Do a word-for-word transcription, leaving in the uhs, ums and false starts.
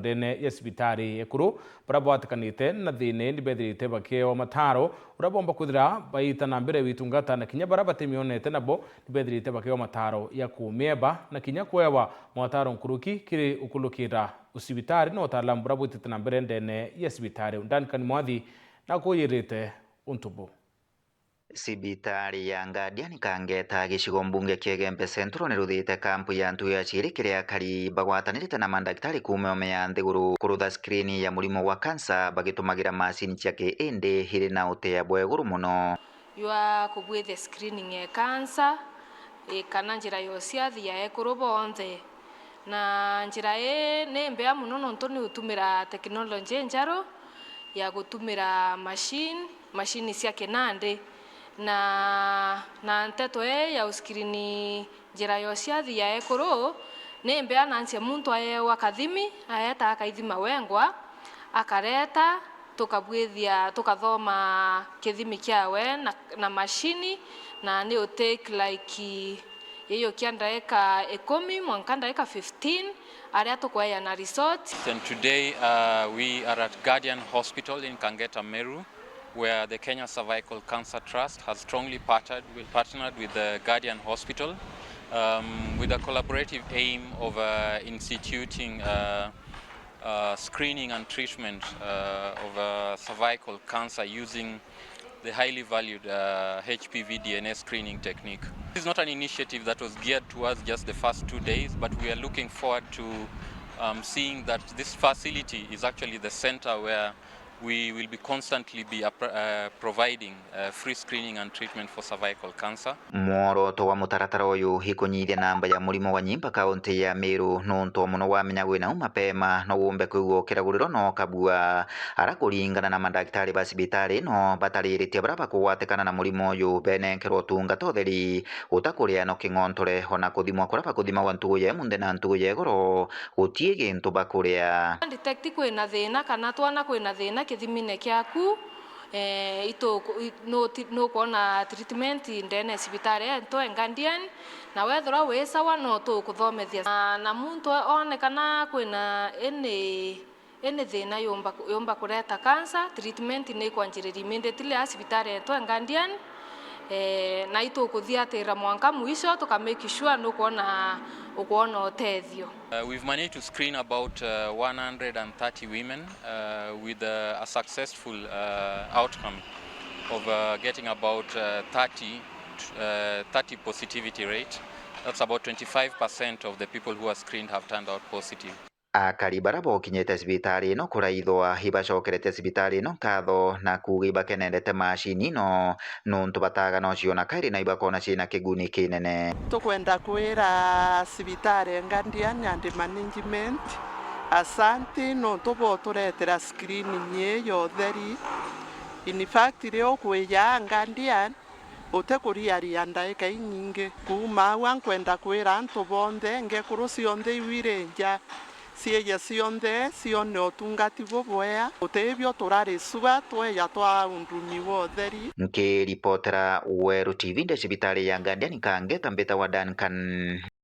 ndene ya cibitari ekuru. Baria bwatikanite na thina ni bethirite bakiewa mataro uria bomba kwithira baita na mbere witungata, na kinya baria batimionete nabo ni bethirite bakiewa mataro ya kumieba na kinya kwewa motaro nkuruki kiri ukulukira ucibitari na utaalamu buria bwitite na mbere ndene ya cibitari. Duncan Mwathi nakuyirite untu bu. Cibitari ya Guardian Kangeta, gicigo mbunge kia Igembe Central, ni ruthite kampu ya ntugo ya ciiri kiri akari bagwatanirite na mandagitari kuuma ome ya nthiguru kurutha screen ya murimo wa kansa bagitumagira macini cia kiindi iri na utea bwa iguru mono. Ywa kubwithia screening ya cancer, ii kana njira ya uciathi ya ekuru bonthe. Na njira ii ni mbea mono nontu ni utumira technology njeru ya gutumira machine, machine cia kinandi. Na, na nteto ii ya uskrini njira ya uciathi ya ekuru ni mbea, na ncie muntu aewa kathimi, aeta akaithima wengwa, akareta, tukabwithia, tukathoma kithimi kiawe na, na machine, na ni u take like iyo kia ndaika ikumi mwanka ndaika fifteen, aria tukweana result. And today, uh, we are at Guardian Hospital in Kangeta, Meru, where the Kenya Cervical Cancer Trust has strongly partnered with, partnered with the Guardian Hospital, um, with a collaborative aim of, uh, instituting, uh, uh, screening and treatment, uh, of, uh, cervical cancer using the highly valued, uh, H P V D N A screening technique. This is not an initiative that was geared towards just the first two days, but we are looking forward to, um, seeing that this facility is actually the center where we will be constantly be appro-, uh, providing, uh, free screening and treatment for cervical cancer. Mworoto wa mutaratara uyu ikunyithia namba ya murimo wa nyimba kaunti ya Meru, nontu o mono wamenya wina u mapema, no wumbe kwigua ukiragurirwa na ukabua. Ara kuringana na mandagitari ba cibitari ino, batariritie baria bakugwatikana na murimo uyu benenkerwa utungata utheri, utakuria no king'ontore, ona kuthimwa kuria bakuthimagwa ntugu ya imunthe na ntugu ya igoro, gutii gintu bakuria. Detect kwina thina kana twona kwina thina kithimine kiaku, eh, ituku-, i-, nuti-, nukwona treatment ndene ya cibitari yetu e Guardian, na wethirwa wi sawa no tukuthomethia. Na, na muntu onekana kwina any, any thina yumba, yumba kureta cancer, treatment ni ikwanjiriria immediately a cibitari yetu e Guardian, eh, na itukuthiatira mwanka mwisho, tuka make sure nukwona, ukwona utethio. Uh, we've managed to screen about, uh, one hundred and thirty women, uh, with, uh, a successful, uh, outcome of, uh, getting about, uh, thirty, uh, thirty positivity rate. That's about twenty-five percent of the people who are screened have turned out positive. Akari baria bokinyite cibitari ino kuraithwa ibacokerete cibitari ino nkatho na kuuga ibakenendete macini ino nontu bataga no ciona kairi na ibakona ciina kiguni kinene. Tukwenda kwira cibitari e Guardian and management asanti nontu boturetera screening ii ya utheri. In fact, ri ukwija Guardian, utikuriaria ndaika inyingi. Kuuma au, nkwenda kwira antu bonthe, ngekuru cionthe iu iri nja, ciija cionthe cione utungati bubwea. Utibio turari sua tweja twa undumi wa utheri. Nkiripotera Weru T V ndi cibitari ya Guardian Kangeta, mbitawa Duncan.